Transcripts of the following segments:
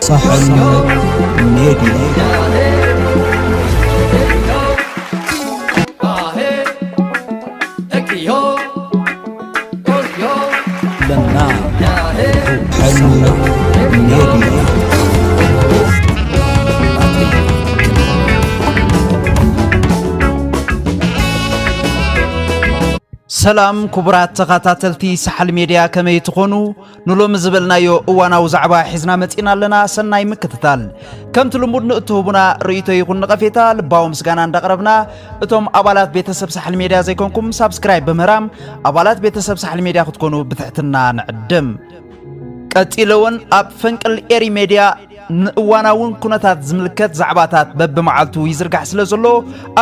ሳሕል ሜድያ ለና ሳሕል ሜድያ። ሰላም ክቡራት ተኸታተልቲ ሳሕል ሜድያ፣ ከመይ ትኾኑ? ንሎሚ ዝበልናዮ እዋናዊ ዛዕባ ሒዝና መጺና ኣለና። ሰናይ ምክትታል። ከምቲ ልሙድ ንእትህቡና ርእይቶ ይኹን ነቐፌታ ልባዊ ምስጋና እንዳቕረብና፣ እቶም ኣባላት ቤተሰብ ሳሕል ሜድያ ዘይኮንኩም ሳብስክራይብ ብምህራም ኣባላት ቤተሰብ ሳሕል ሜድያ ክትኮኑ ብትሕትና ንዕድም። ቀጺለ እውን ኣብ ፈንቅል ኤሪ ሜድያ ንእዋናውን ኩነታት ዝምልከት ዛዕባታት በብመዓልቱ ይዝርጋሕ ስለ ዘሎ፣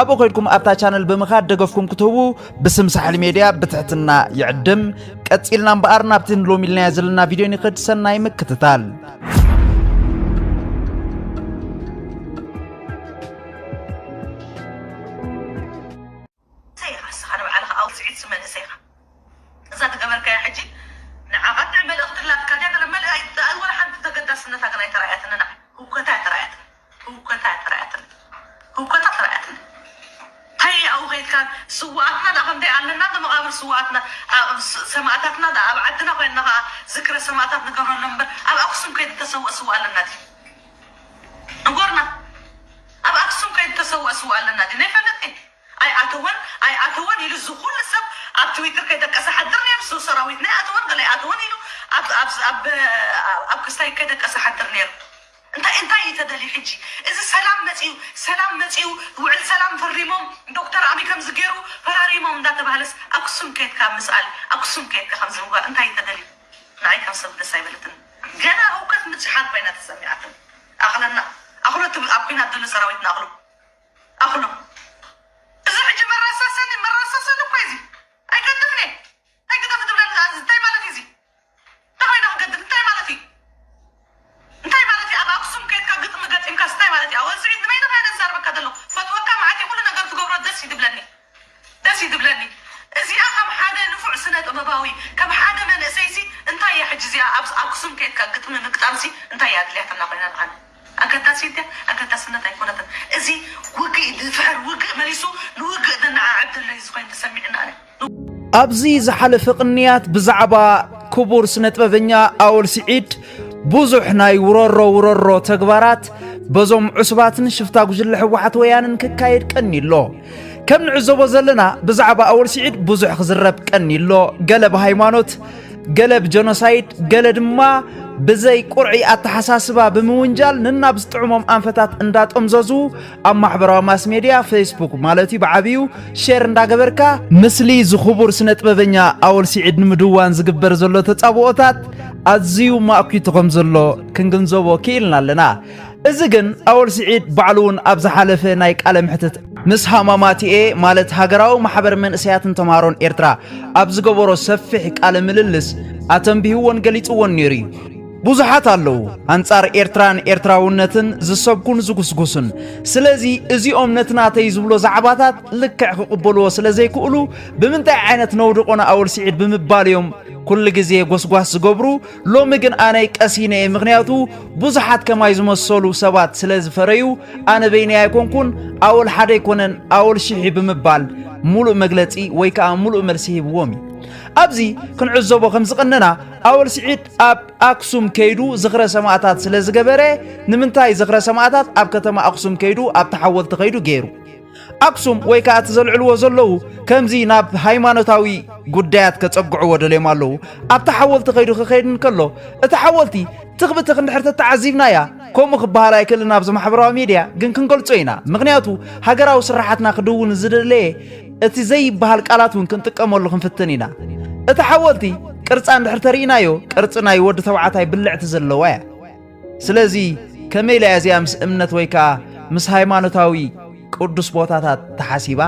ኣብኡ ከይድኩም ኣብታ ቻነል ብምኻድ ደገፍኩም ክትህቡ ብስም ሳሕል ሜድያ ብትሕትና ይዕድም። ቀጺልና እምበኣር ናብቲ ንሎሚ ኢልናዮ ዘለና ቪድዮ ንኽድ። ሰናይ ምክትታል። ሰይ ኢኻ እስኻ ንባዕልኻ ኣውፅዒት ዝመንእሰይ ኢኻ። እዛ ትገበርካያ ሕጂ ንዓኻ ጥዕ መልእኽቲ ላትካ ድያ? ገለ መልእ ኣይ-፣ ኣይ-፣ ወላ ሓንቲ ተገዳስነታ ግን ኣይተረኣየትኒ ንዓይ። ህውከታ ኣይተረኣየትኒ። ህውከታ ኣይተረኣየትኒ። ህውከታ ኣይተረኣየትኒ። እንታይ ኣብኡ ከይድካ ስውኣትና ደኣ ከምደይ ኣለና፣ እንዶ መቓብር ስውኣትና፣ ኣብ ስ-፣ ሰማእታትና ደኣ ኣብ ዓድና ኮይንና ኸዓ ዝክረ ሰማእታት ንገብረሎም እምበር፣ ኣብ ኣክሱም ከይዱ ተሰውእ ስውእ ኣለና ድዩ? ንጎርና። ኣብ ኣክሱም ከይዱ ተሰውእ ስውእ ኣለና ድዩ? ናይ ፈለጥቲ። ኣይኣተወን፣ ኣይኣተወን ኢሉ እዚ ኩሉ ሰብ ኣብ ትዊተር ከይደቀሰ ሓድር ነይሩ። ሱ ሰራዊት ናይ ኣተወን ገለ ኣይኣተወን ኢሉ ኣብ፣ ኣብ፣ ኣብ፣ ኣብ ክስታይ ከይደቀሰ ሓድር ነይሩ። እንታይ፣ እንታይ እዩ ተደልዩ ሕጂ? እዚ ሰላም መጺኡ፣ ሰላም መጺኡ፣ ውዕል ሰላም ፈሪሞም፣ ዶክተር ኣቢ ከምዚ ገይሩ፣ ፈራሪሞም እንዳተባህለስ ኣክሱም ከይድካ ምስኣል፣ ኣክሱም ከይድካ ከምዚ ምግባር እንታይ እዩ ተደልዩ? ንዓይ ካብ ሰብ ደስ ኣይበለትን። ገና ህውከት ምጭሓር ኮይና ተሰሚዓትን። ኣኽለና፣ ኣኽሎ ትብል ኣብ ኲናት ዘሎ ሰራዊት ንኣኽሎ። ኣኽሎ። እዚ ሕጂ መረሳሰኒ፣ መረሳሰኒ እኮ እዩ እዚ። ኣይገድፍን እየ። እንታይ ግደፍ ትብለኒ ደኣ? እዚ እንታይ ማለት እዩ እዚ? እንታይ ኮይነ ክገድፍ? እንታይ ማለት እዩ? እንታይ ማለት እዩ? ኣብ ኣክሱም ከይድካ ግጥሚ ገጢምካስ እንታይ ማለት እዩ? ኣወል ስዒድ ንበይንኻ እየ ዘዛርበካ ዘለኹ። ፈትወካ መዓት እየ፣ ኩሉ ነገር ትገብሮ ደስ እዩ ትብለኒ። ደስ እዩ ትብለኒ። እዚኣ ከም ሓደ ንፉዕ ስነ ጥበባዊ፣ ከም ሓደ መንእሰይሲ እንታይ እያ ሕጂ እዚኣ ኣብ ኣክሱም ከይድካ ግጥሚ ምግጣምሲ እንታይ እያ ኣድልያትና ኮይና ንዓና? ኣገዳሲት ድያ? ኣገዳስነት ኣይኮነትን። እዚ ውግእ ድፍሕር ውግእ መሊሱ ንውግእ ዘነዓዕብ ዘሎ እዩ እዚ ኮይኑ ተሰሚዕና ኣነ። ኣብዚ ዝሓለፈ ቅንያት ብዛዕባ ክቡር ስነ ጥበበኛ ኣወል ስዒድ ብዙሕ ናይ ውረሮ ውረሮ ተግባራት በዞም ዕሱባትን ሽፍታ ጉጅለ ህወሓት ወያንን ክካየድ ቀንዩ ኣሎ። ከም ንዕዘቦ ዘለና ብዛዕባ ኣወል ስዒድ ብዙሕ ክዝረብ ቀንዩ ኣሎ። ገለ ብሃይማኖት፣ ገለ ብጀኖሳይድ፣ ገለ ድማ ብዘይ ቁርዒ ኣተሓሳስባ ብምውንጃል ነናብ ዝጥዕሞም ኣንፈታት እንዳጠምዘዙ ኣብ ማሕበራዊ ማስ ሜድያ፣ ፌስቡክ ማለት እዩ፣ ብዓብዩ ሼር እንዳገበርካ፣ ምስሊ እዚ ክቡር ስነ ጥበበኛ ኣወል ስዒድ ንምድዋን ዝግበር ዘሎ ተጻብኦታት ኣዝዩ ማእኪቱ ከም ዘሎ ክንግንዘቦ ክኢልና ኣለና። እዚ ግን ኣወል ስዒድ ባዕሉ እውን ኣብ ዝሓለፈ ናይ ቃለ ምሕትት ምስ ሃማማቲኤ ማለት ሃገራዊ ማሕበር መንእሰያትን ተምሃሮን ኤርትራ ኣብ ዝገበሮ ሰፊሕ ቃለ ምልልስ ኣተንቢህዎን ገሊጽዎን ነይሩ እዩ። ብዙሓት ኣለዉ ኣንጻር ኤርትራን ኤርትራውነትን ዝሰብኩን ዝጉስጉሱን። ስለዚ እዚኦም ነቲ ናተይ ዝብሎ ዛዕባታት ልክዕ ክቕበልዎ ስለ ዘይክእሉ፣ ብምንታይ ዓይነት ነውድቖ ንኣወል ስዒድ ብምባል እዮም ኩሉ ግዜ ጎስጓስ ዝገብሩ። ሎሚ ግን ኣነ ቀሲነ እየ፣ ምኽንያቱ ብዙሓት ከማይ ዝመሰሉ ሰባት ስለ ዝፈረዩ፣ ኣነ በይነይ ኣይኮንኩን፣ ኣወል ሓደ ኣይኮነን፣ ኣወል ሽሕ እዩ ብምባል ሙሉእ መግለጺ ወይ ከኣ ሙሉእ መልሲ ሂብዎም እዩ። ኣብዚ ክንዕዘቦ ከም ዝቐነና፣ ኣወል ስዒድ ኣብ ኣክሱም ከይዱ ዝኽረ ሰማእታት ስለ ዝገበረ፣ ንምንታይ ዝኽረ ሰማእታት ኣብ ከተማ ኣክሱም ከይዱ ኣብቲ ሓወልቲ ከይዱ ገይሩ? ኣክሱም ወይ ከኣ እቲ ዘልዕልዎ ዘለዉ ከምዚ ናብ ሃይማኖታዊ ጉዳያት ከጸግዕዎ ደልዮም ኣለዉ። ኣብቲ ሓወልቲ ከይዱ ክኸይድ እንከሎ፣ እቲ ሓወልቲ ትኽ ብትኽ እንድሕር ተተዓዚብናያ፣ ከምኡ ክበሃል ኣይክእልን ኣብዚ ማሕበራዊ ሚድያ፣ ግን ክንገልጾ ኢና። ምኽንያቱ ሃገራዊ ስራሓትና ክድውን ዝደለየ እቲ ዘይበሃል ቃላት እውን ክንጥቀመሉ ክንፍትን ኢና። እቲ ሓወልቲ ቅርጻ እንድሕር ተርኢናዮ፣ ቅርጺ ናይ ወዲ ተባዕታይ ብልዕቲ ዘለዋ እያ። ስለዚ ከመይ ኢላ እያ እዚኣ ምስ እምነት ወይ ከኣ ምስ ሃይማኖታዊ ቅዱስ ቦታታት ተሓሲባ?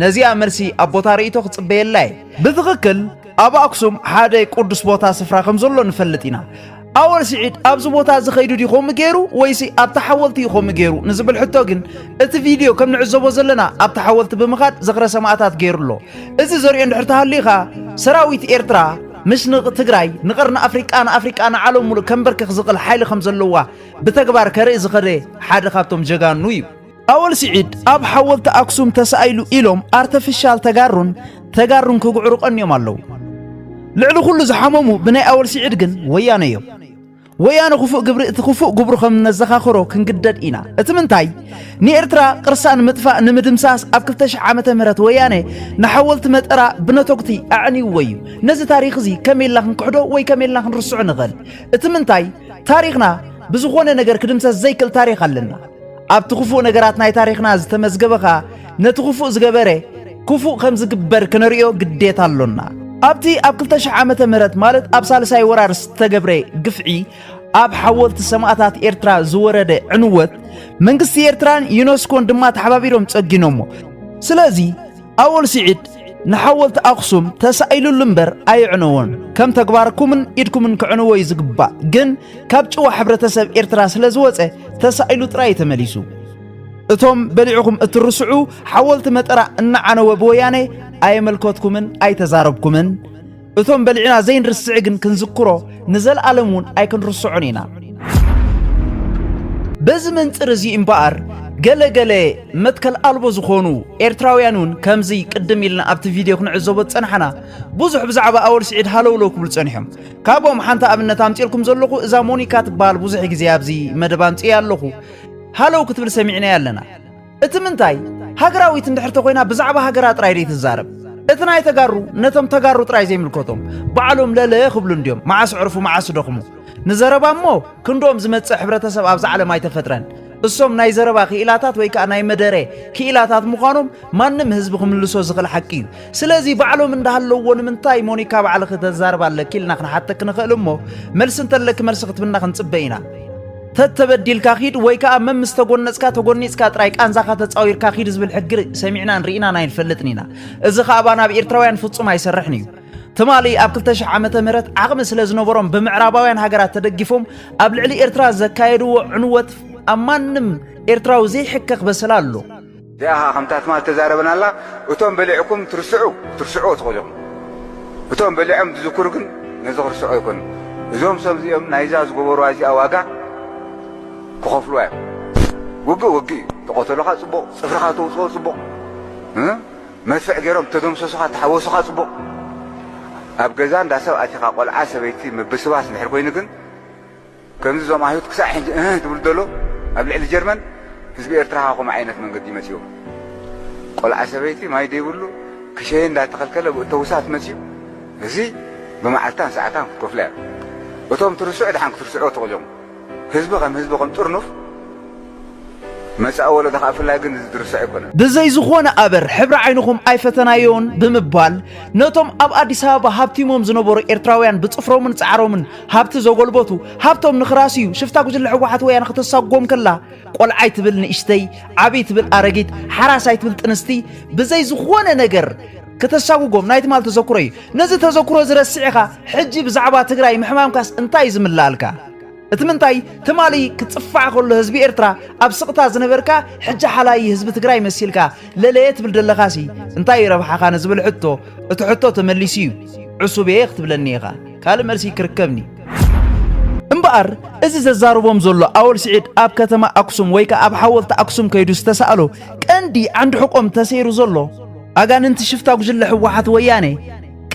ነዚኣ መልሲ ኣብ ቦታ ርእይቶ ክጽበየላ እየ። ብትኽክል ኣብ ኣክሱም ሓደ ቅዱስ ቦታ ስፍራ ከም ዘሎ ንፈልጥ ኢና። ኣወል ስዒድ ኣብዚ ቦታ እዚ ኸይዱ ድዩ ከምኡ ገይሩ ወይሲ ኣብቲ ሓወልቲ እዩ ከምኡ ገይሩ ንዝብል ሕቶ ግን እቲ ቪድዮ ከም ንዕዘቦ ዘለና ኣብቲ ሓወልቲ ብምኻድ ዝኽረ ሰማእታት ገይሩ ኣሎ። እዚ ዘርእዮ እንድሕር ተሃልዩ ኸኣ ሰራዊት ኤርትራ ምሽንቕ ትግራይ ንቐርኒ ኣፍሪቃ፣ ንኣፍሪቃ፣ ንዓለም ሙሉእ ከንበርክኽ ዝኽእል ሓይሊ ከም ዘለዋ ብተግባር ከርኢ ዝኸደ ሓደ ካብቶም ጀጋኑ እዩ። ኣወል ስዒድ ኣብ ሓወልቲ ኣክሱም ተሳኢሉ ኢሎም ኣርተፊሻል ተጋሩን ተጋሩን ክግዕሩ ቀንዮም ኣለዉ። ልዕሊ ኩሉ ዝሓመሙ ብናይ ኣወል ስዒድ ግን ወያነ እዮም። ወያነ ክፉእ ግብሪ እቲ ክፉእ ግብሩ ከም ነዘኻኽሮ ክንግደድ ኢና። እቲ ምንታይ ንኤርትራ ቅርሳ ንምጥፋእ ንምድምሳስ ኣብ ክልተ ሽሕ ዓመተ ምህረት ወያነ ንሓወልቲ መጠራ ብነቶግቲ ኣዕንይዎ እዩ። ነዚ ታሪኽ እዚ ከመይ ኢልና ክንክሕዶ ወይ ከመይ ኢልና ክንርስዖ ንኽእል? እቲ ምንታይ ታሪኽና ብዝኾነ ነገር ክድምሰስ ዘይክእል ታሪኽ ኣለና። ኣብቲ ክፉእ ነገራት ናይ ታሪኽና ዝተመዝገበ ኸኣ ነቲ ክፉእ ዝገበረ ክፉእ ከም ዝግበር ክነርእዮ ግዴታ ኣሎና። ኣብቲ ኣብ ክልተ ሽሕ ዓመተ ምህረት ማለት ኣብ ሳልሳይ ወራር ዝተገብረ ግፍዒ ኣብ ሓወልቲ ሰማእታት ኤርትራ ዝወረደ ዕንወት መንግስቲ ኤርትራን ዩነስኮን ድማ ተሓባቢሮም ጸጊኖሞ። ስለዚ ኣወል ስዒድ ንሓወልቲ ኣኽሱም ተሳኢሉሉ እምበር ኣየዕነዎን። ከም ተግባርኩምን ኢድኩምን ክዕንዎ እዩ ዝግባእ። ግን ካብ ጭዋ ሕብረተሰብ ኤርትራ ስለ ዝወጸ ተሳኢሉ ጥራይ እዩ ተመሊሱ። እቶም በሊዕኹም እትርስዑ ሓወልቲ መጠራ እናዓነወ ብወያነ ኣየመልከትኩምን ኣይተዛረብኩምን። እቶም በሊዕና ዘይንርስዕ ግን ክንዝክሮ ንዘለኣለም እውን ኣይክንርስዖን ኢና። በዚ መንጽር እዚ እምበኣር ገለ ገለ መትከል ኣልቦ ዝኾኑ ኤርትራውያን እውን ከምዚ ቅድም ኢልና ኣብቲ ቪድዮ ክንዕዘቦ ዝጸናሕና ብዙሕ ብዛዕባ ኣወል ስዒድ ሃለውለው ክብሉ ጸኒሖም። ካብኦም ሓንቲ ኣብነት ኣምጺኤልኩም ዘለኹ እዛ ሞኒካ ትበሃል ብዙሕ ግዜ ኣብዚ መደብ ኣምጺኤ ኣለኹ። ሃለው ክትብል ሰሚዕናያ ኣለና። እቲ ምንታይ ሃገራዊት እንድሕር ተኾይና ብዛዕባ ሃገራ ጥራይ ደይ ትዛረብ። እቲ ናይ ተጋሩ ነቶም ተጋሩ ጥራይ ዘይምልከቶም ባዕሎም ለለ ክብሉ እንድዮም። መዓስ ዕርፉ መዓስ ደኽሙ ንዘረባ እሞ ክንዶም ዝመጽእ ሕብረተሰብ ኣብዛ ዓለም ኣይተፈጥረን። እሶም ናይ ዘረባ ክኢላታት ወይ ከኣ ናይ መደረ ክኢላታት ምዃኖም ማንም ህዝቢ ክምልሶ ዝኽእል ሓቂ እዩ። ስለዚ ባዕሎም እንዳሃለውዎ ንምንታይ ሞኒካ ባዕልኺ ተዛርብ ኣለኪ ኢልና ክንሓተኪ ንኽእል እሞ መልሲ እንተለኪ መልሲ ክትብና ክንጽበ ኢና። ተተበዲልካ ኪድ ወይ ከኣ መምስ ተጎነጽካ ተጎኒጽካ ጥራይ ቃንዛኻ ተጻዊርካ ኪድ ዝብል ሕጊ ሰሚዕናን ርኢናን ኣይንፈልጥን ኢና። እዚ ከኣ ባ ናብ ኤርትራውያን ፍጹም ኣይሰርሕን እዩ። ትማሊ ኣብ ክልተ ሽሕ ዓመተ ምህረት ዓቕሚ ስለ ዝነበሮም ብምዕራባውያን ሃገራት ተደጊፎም ኣብ ልዕሊ ኤርትራ ዘካየድዎ ዕንወት ኣብ ማንም ኤርትራዊ ዘይሕከኽ በሰላ ኣሎ። እዚኣ ኸዓ ከምታ ትማል ተዛረበናላ፣ እቶም በሊዕኩም ትርስዑ፣ ትርስዑ ትኽእሉ ኢኹም። እቶም በሊዖም ዝዝክሩ ግን ነዚ ክርስዑ ኣይኮኑን። እዞም ሰብ እዚኦም ናይዛ ዝገበሩዋ እዚኣ ዋጋ ክኸፍሉዋ እዮም። ውግእ ውግእ እዩ። ተቐተሉኻ ጽቡቕ፣ ጽፍርኻ ተውጽኦ ጽቡቕ። እ? መድፍዕ ገይሮም ተደምሰሱኻ፣ ተሓወሱኻ ጽቡቕ። ኣብ ገዛ እንዳ ሰብ ኣቲኻ ቆልዓ ሰበይቲ ምብስባስ እንድሕር ኮይኑ ግን ከምዚ እዞም ኣይሁድ ክሳዕ ሕጂ እህ ትብሉ ዘሎ ኣብ ልዕሊ ጀርመን ህዝቢ ኤርትራ ከምኡ ዓይነት መንገዲ መጺኡ። ቆልዓ ሰበይቲ ማይ ደይብሉ ክሸየ እንዳተኸልከለ ብእተውሳት መጺኡ። እዚ ብመዓልታን ሰዓታን ክትከፍሎ እያ። እቶም ትርስዑ ድሓን ክትርስዑ ትኽእሉ ኢኹም። ህዝቢ ከም ህዝቢ ከም ጥርኑፍ መጻኢ ወለዶ ከዓ ብፍላይ ግን እዚ ዝርሳዕ ኣይኮነን። ብዘይ ዝኾነ ኣበር ሕብሪ ዓይንኹም ኣይፈተናዮን ብምባል ነቶም ኣብ ኣዲስ ኣበባ ሃብቲሞም ዝነበሩ ኤርትራውያን ብጽፍሮምን ጻዕሮምን ሃብቲ ዘጎልበቱ ሃብቶም ንኽራስዩ ሽፍታ ጉጅለ ህወሓት ወያነ ከተሳጉጎም ከላ ቆልዓይ ትብል ንእሽተይ ዓብይ ትብል ኣረጊት ሓራሳይ ትብል ጥንስቲ ብዘይ ዝኾነ ነገር ከተሳጉጎም ናይ ትማል ተዘክሮ እዩ። ነዚ ተዘክሮ ዝረስዕኻ ሕጂ ብዛዕባ ትግራይ ምሕማምካስ እንታይ እዩ ዝምላኣልካ? እቲ ምንታይ ትማሊ ክጽፋዕ ከሎ ህዝቢ ኤርትራ ኣብ ስቕታ ዝነበርካ ሕጂ ሓላይ ህዝቢ ትግራይ መሲልካ ለለየ ትብል ዘለኻሲ እንታይ እዩ ረብሓኻ ንዝብል ሕቶ እቲ ሕቶ ተመሊሱ እዩ። ዕሱብ እየ ክትብለኒ ኢኻ። ካልእ መልሲ ክርከብኒ እምበኣር እዚ ዘዛርቦም ዘሎ ኣወል ስዒድ ኣብ ከተማ ኣክሱም ወይ ከኣ ኣብ ሓወልቲ ኣክሱም ከይዱ ዝተሳእሎ ቀንዲ ዓንዲ ሕቆም ተሰይሩ ዘሎ ኣጋንንቲ ሽፍታ ጉጅለ ህወሓት ወያነ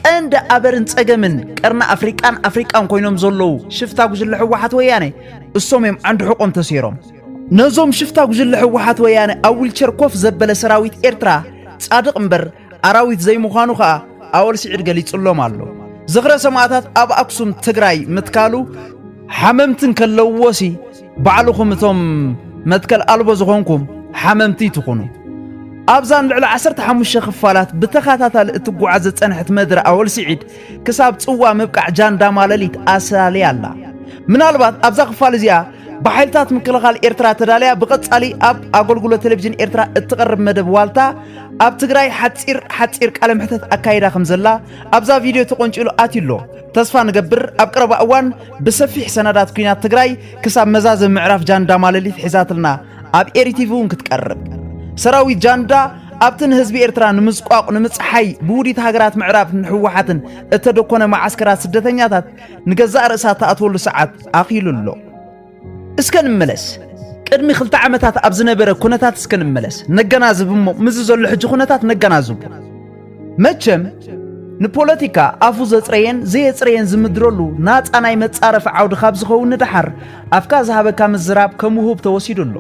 ቀንዲ ኣበርን ጸገምን ቀርኒ ኣፍሪቃን ኣፍሪቃን ኮይኖም ዘለዉ ሽፍታ ጉጅለ ህወሓት ወያነ እሶም እዮም ዓንዲ ሕቆም ተሰይሮም። ነዞም ሽፍታ ጉጅለ ህወሓት ወያነ ኣብ ዊልቸር ኮፍ ዘበለ ሰራዊት ኤርትራ ጻድቕ እምበር ኣራዊት ዘይምዃኑ ኸኣ ኣወል ስዒድ ገሊጹሎም ኣሎ። ዝኽረ ሰማእታት ኣብ ኣክሱም ትግራይ ምትካሉ ሓመምቲ እንከለውዎሲ ባዕልኹም እቶም መትከል ኣልቦ ዝኾንኩም ሓመምቲ ትኹኑ። ኣብዛን ልዕሊ ዓሰርተ ሓሙሽተ ክፋላት ብተኸታታሊ እትጓዓዝ ዝጸንሐት መድረ ኣወል ስዒድ ክሳብ ጽዋ ምብቃዕ ጃንዳ ማለሊት ኣሰላልያ ኣላ። ምናልባት ኣብዛ ክፋል እዚኣ ብሓይልታት ምክልኻል ኤርትራ ተዳልያ ብቐጻሊ ኣብ ኣገልግሎት ቴሌቪዥን ኤርትራ እትቐርብ መደብ ዋልታ ኣብ ትግራይ ሓጺር ሓጺር ቃለ ምሕተት ኣካይዳ ከም ዘላ ኣብዛ ቪድዮ ተቖንጪሉ ኣትዩ ኣሎ። ተስፋ ንገብር ኣብ ቀረባ እዋን ብሰፊሕ ሰነዳት ኲናት ትግራይ ክሳብ መዛዘሚ ምዕራፍ ጃንዳ ማለሊት ሒዛትልና ኣብ ኤሪ ቲቪ እውን ክትቀርብ። ሰራዊት ጃንዳ ኣብቲ ንህዝቢ ኤርትራ ንምጽቋቕ ንምጽሓይ ብውዲት ሃገራት ምዕራብ ንህወሓትን እተደኮነ መዓስከራት ስደተኛታት ንገዛእ ርእሳ እትኣትወሉ ሰዓት ኣኺሉ ኣሎ። እስከ ንመለስ። ቅድሚ ክልተ ዓመታት ኣብ ዝነበረ ኩነታት እስከ ንመለስ። ነገናዝብ እሞ፣ ምስዚ ዘሎ ሕጂ ኩነታት ነገናዝቡ። መቸም፣ ንፖለቲካ ኣፉ ዘጽረየን ዘየጽረየን ዝምድረሉ ናጻ ናይ መጻረፊ ዓውዲ ካብ ዝኸውን ንደሓር፣ ኣፍካ ዝሃበካ ምዝራብ ከም ውሁብ ተወሲዱ ኣሎ።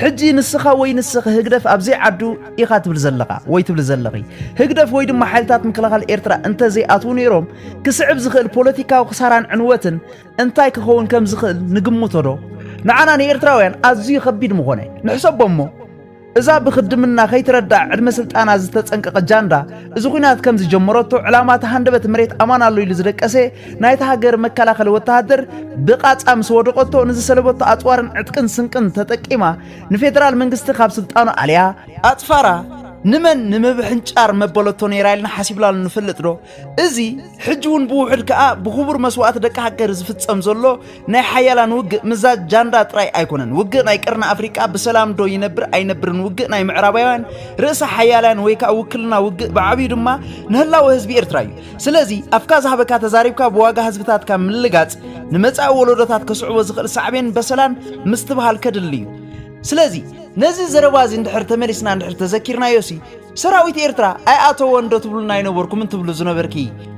ሕጂ ንስኻ ወይ ንስኺ ህግደፍ ኣብ ዘይዓዱ ኢኻ ትብል ዘለኻ ወይ ትብሊ ዘለኺ። ህግደፍ ወይ ድማ ሓይልታት ምክልኻል ኤርትራ እንተ ዘይኣትዉ ነይሮም፣ ክስዕብ ዝኽእል ፖለቲካዊ ክሳራን ዕንወትን እንታይ ክኸውን ከም ዝኽእል ንግምቶ ዶ? ንዓና ንኤርትራውያን ኣዝዩ ከቢድ ምኾነ። ንሕሰቦ እሞ፣ እዛ ብኽድምና ከይትረዳእ ዕድመ ስልጣና ዝተጸንቀቐ ጃንዳ፣ እዚ ኹናት ከም ዝጀመረቶ፣ ዕላማ እታ ሃንደበት መሬት ኣማን ኣሎ ኢሉ ዝደቀሰ ናይታ ሃገር መከላኸሊ ወተሃደር ብቓጻ ምስ ወደቐቶ፣ ንዝሰለበቶ ኣጽዋርን ዕጥቅን ስንቅን ተጠቂማ ንፌደራል መንግስቲ ካብ ስልጣኑ ኣልያ፣ ኣጽፋራ ንመን ንምብሕንጫር መበለቶ ነይራ ኢልና ሓሲብናሉ ንፈልጥ ዶ? እዚ ሕጂ እውን ብውሑድ ከኣ ብኽቡር መስዋእቲ ደቂ ሃገር ዝፍጸም ዘሎ ናይ ሓያላን ውግእ ምዛ ጃንዳ ጥራይ ኣይኮነን። ውግእ ናይ ቀርኒ ኣፍሪቃ ብሰላም ዶ ይነብር ኣይነብርን ውግእ ናይ ምዕራባውያን ርእሰ ሓያላን ወይ ከኣ ውክልና ውግእ ብዓብዩ ድማ ንህላወ ህዝቢ ኤርትራ እዩ። ስለዚ ኣፍካ ዝሃበካ ተዛሪብካ ብዋጋ ህዝብታትካ ምልጋጽ ንመጻኢ ወለዶታት ከስዕቦ ዝኽእል ሳዕቤን በሰላን ምስትብሃል ከድሊ እዩ። ስለዚ ነዚ ዘረባ እዚ እንድሕር ተመሊስና እንድሕር ተዘኪርናዮ ሲ ሰራዊት ኤርትራ ኣይኣተወን ዶ ትብሉና ኣይነበርኩም እንትብሉ ዝነበርኪ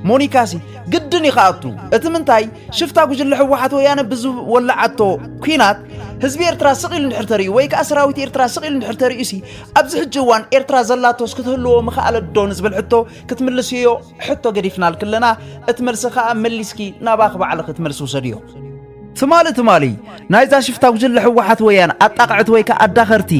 ሞኒካሲ ግድን እዩ ክኣቱ። እቲ ምንታይ ሽፍታ ጉጅለ ህወሓት ወያነ ብዝወለዓቶ ኲናት ህዝቢ ኤርትራ ስቕ ኢሉ እንድሕር ተርእዩ ወይ ከኣ ሰራዊት ኤርትራ ስቕ ኢሉ እንድሕር ተርእዩ ሲ ኣብዚ ሕጂ እዋን ኤርትራ ዘላቶስ ክትህልዎ ምኽኣለት ዶ ንዝብል ሕቶ ክትምልስዮ ሕቶ ገዲፍናልኪ ኣለና። እቲ መልሲ ከኣ መሊስኪ ናባኺ ባዕልኺ እቲ መልሲ ውሰድዮ። ትማሊ ትማሊ ናይዛ ሽፍታ ጉጅለ ህወሓት ወያን ኣጣቕዕቲ ወይ ከኣ ኣዳኸርቲ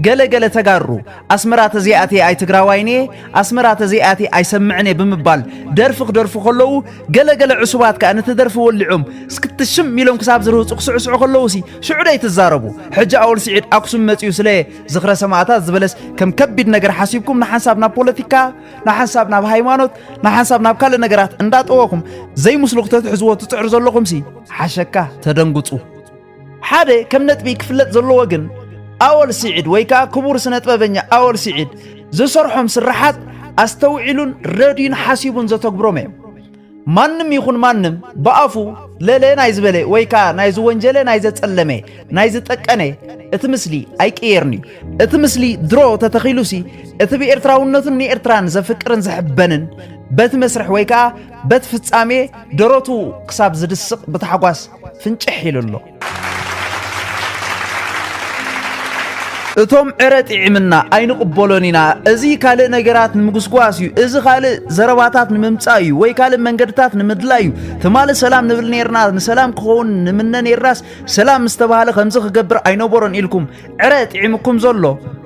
ገለ ገለ ተጋሩ ኣስመራ ተዘይኣትየ ኣይትግራዋይን እየ፣ ኣስመራ ተዘይኣትየ ኣይሰምዕን እየ ብምባል ደርፊ ክደርፉ ከለዉ፣ ገለ ገለ ዕሱባት ከኣ ነቲ ደርፊ ወሊዖም እስክትሽም ኢሎም ክሳብ ዝርህጹ ክስዕስዑ ከለዉ ሲ ሽዑ ደይ ትዛረቡ? ሕጂ ኣወል ስዒድ ኣክሱም መጺኡ ስለ ዝኽረ ሰማእታት ዝበለስ ከም ከቢድ ነገር ሓሲብኩም ንሓንሳብ ናብ ፖለቲካ፣ ንሓንሳብ ናብ ሃይማኖት፣ ንሓንሳብ ናብ ካልእ ነገራት እንዳጠወኹም ዘይምስሉ ክተትሕዝዎ ትጽዕሩ ዘለኹምሲ ሓሸካ ተደንግጹ። ሓደ ከም ነጥቢ ክፍለጥ ዘለዎ ግን ኣወል ስዒድ ወይ ከኣ ክቡር ስነ ጥበበኛ ኣወል ስዒድ ዝሰርሖም ስራሓት ኣስተውዒሉን ረድዩን ሓሲቡን ዘተግብሮም እዮም። ማንም ይኹን ማንም ብኣፉ ለለ ናይ ዝበለ ወይ ከኣ ናይ ዝወንጀለ ናይ ዘጸለመ ናይ ዝጠቀነ እቲ ምስሊ ኣይቅየርን እዩ። እቲ ምስሊ ድሮ ተተኺሉሲ እቲ ብኤርትራውነቱን ንኤርትራን ዘፍቅርን ዝሕበንን በቲ መስርሕ ወይ ከኣ በቲ ፍጻሜ ደረቱ ክሳብ ዝድስቕ ብታሕጓስ ፍንጭሕ ኢሉ ኣሎ። እቶም ዕረ ጥዒምና ኣይንቕበሎን ኢና፣ እዚ ካልእ ነገራት ንምጉስጓስ እዩ፣ እዚ ካልእ ዘረባታት ንምምጻእ እዩ ወይ ካልእ መንገድታት ንምድላይ እዩ። ትማሊ ሰላም ንብል ኔርና፣ ንሰላም ክኸውን ንምነ ኔርናስ ሰላም ምስ ተባህለ ከምዚ ክገብር ኣይነበሮን ኢልኩም ዕረ ጥዒምኩም ዘሎ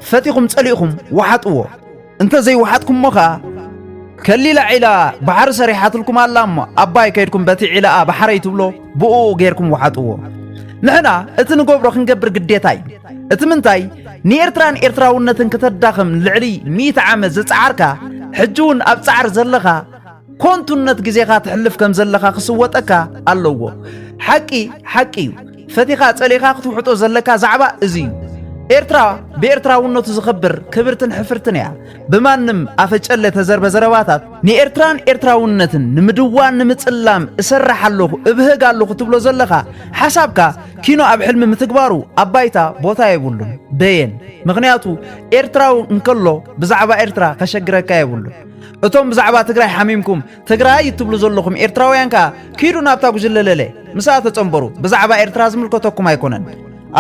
ፈቲኹም ጸሊእኹም ወሓጥዎ። እንተ ዘይወሓጥኩሞ ኸኣ ከሊላ ዒላ ባሕሪ ሰሪሓትልኩም ኣላ እሞ ኣባይ ከይድኩም በቲ ዒላኣ ባሕረይ ትብሎ ብኡ ጌርኩም ወሓጥዎ። ንሕና እቲ ንገብሮ ክንገብር ግዴታ እዩ። እቲ ምንታይ ንኤርትራን ኤርትራውነትን ክተዳኽም ልዕሊ ሚእቲ ዓመት ዝጸዓርካ ሕጂ እውን ኣብ ጻዕሪ ዘለኻ ኮንቱነት ግዜኻ ትሕልፍ ከም ዘለኻ ክስወጠካ ኣለዎ። ሓቂ ሓቂ እዩ። ፈቲኻ ጸሊኻ ክትውሕጦ ዘለካ ዛዕባ እዚ እዩ። ኤርትራ ብኤርትራውነቱ ዝኸብር ክብርትን ሕፍርትን እያ። ብማንም ኣፈጨለ ተዘርበ ዘረባታት ንኤርትራን ኤርትራውነትን ንምድዋን ንምጽላም እሰርሕ ኣለኹ እብህግ ኣለኹ ትብሎ ዘለኻ ሓሳብካ ኪኖ ኣብ ሕልሚ ምትግባሩ ኣብ ባይታ ቦታ የብሉን። በየን ምኽንያቱ ኤርትራዊ እንከሎ ብዛዕባ ኤርትራ ከሸግረካ የብሉን። እቶም ብዛዕባ ትግራይ ሓሚምኩም ትግራይ እትብሉ ዘለኹም ኤርትራውያን ከኣ ኪዱ ናብታ ጉጅለ ለለ ምስኣ ተጸንበሩ። ብዛዕባ ኤርትራ ዝምልከተኩም ኣይኮነን።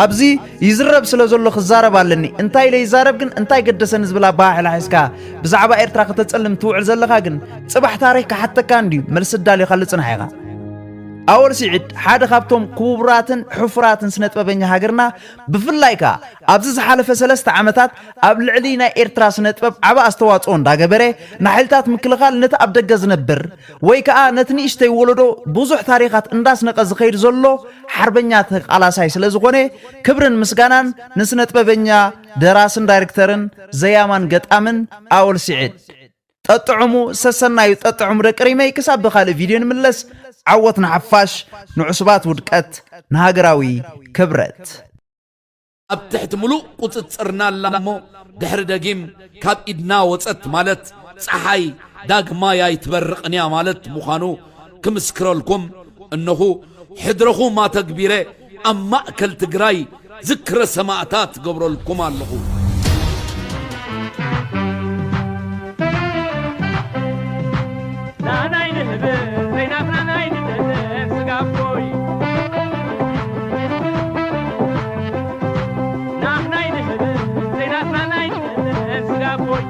ኣብዚ ይዝረብ ስለ ዘሎ ክዛረብ ኣለኒ። እንታይ ኢለ ይዛረብ ግን እንታይ ገደሰኒ ዝብል ኣበሃህላ ሒዝካ ብዛዕባ ኤርትራ ከተጸልም ትውዕል ዘለኻ ግን ጽባሕ ታሪኽ ክሓተካ እንድዩ። መልሲ ኣዳልዩኻሉ ጽናሕ ኢኻ። ኣወል ስዒድ ሓደ ካብቶም ክቡራትን ሕፉራትን ስነጥበበኛ ሃገርና ብፍላይ ከኣ ኣብዚ ዝሓለፈ ሰለስተ ዓመታት ኣብ ልዕሊ ናይ ኤርትራ ስነጥበብ ዓቢ ኣስተዋጽኦ እንዳገበረ ንሓይልታት ምክልኻል ነቲ ኣብ ደገ ዝነብር ወይ ከኣ ነቲ ንእሽተይ ወለዶ ብዙሕ ታሪኻት እንዳስነቐ ዝኸይድ ዘሎ ሓርበኛ ተቃላሳይ ስለ ዝኾነ ክብርን ምስጋናን ንስነጥበበኛ ደራስን ዳይሬክተርን ዘያማን ገጣምን ኣወል ስዒድ። ጠጥዕሙ ሰሰናዩ ጠጥዕሙ ደቂ ሪመይ ክሳብ ብኻልእ ቪድዮ ንምለስ። ዓወት ንሓፋሽ ንዕሱባት ውድቀት ንሃገራዊ ክብረት። ኣብ ትሕቲ ምሉእ ቁጽጽርና ኣላ እሞ፣ ድሕሪ ደጊም ካብ ኢድና ወጸት ማለት፣ ጸሓይ ዳግማይ ኣይትበርቕን እያ ማለት ምዃኑ ክምስክረልኩም፣ እነኹ ሕድረኹም ኣተግቢረ ኣብ ማእከል ትግራይ ዝክረ ሰማእታት ገብረልኩም ኣለኹ። ናናይ ንህብን ዘይናትና ናይ ንደለን ስጋቦይ። ናህናይ ንህብን ዘይናትና ናይ ንደለን ስጋቦይ።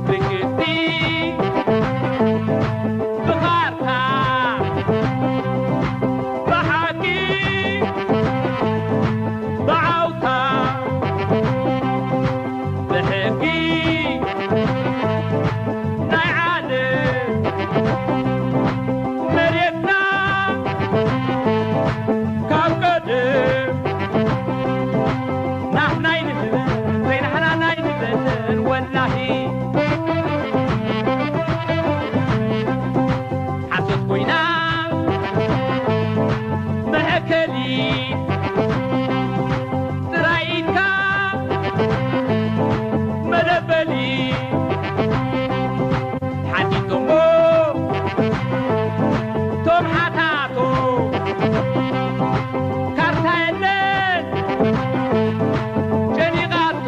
ብግዲ ብኻርታ ብሓቂ ብዓውታ ብሕጊ ናይ ዓለም መሬትና ካብ ቀደም ናህናይ ንህብን ዘይናህናናይ ንበልን ወላሂ ሓሶት ኮይና መሐከሊ ጥራይ ኢድካ መደበሊ ሓቲቶሞ ቶም ሓታቶ ካርታ የለን ጨኒቓቶ።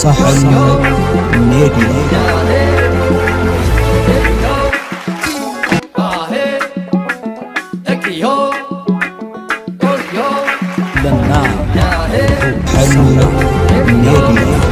ሳሕል ሜድያ። ለና ሳሕል ሜድያ።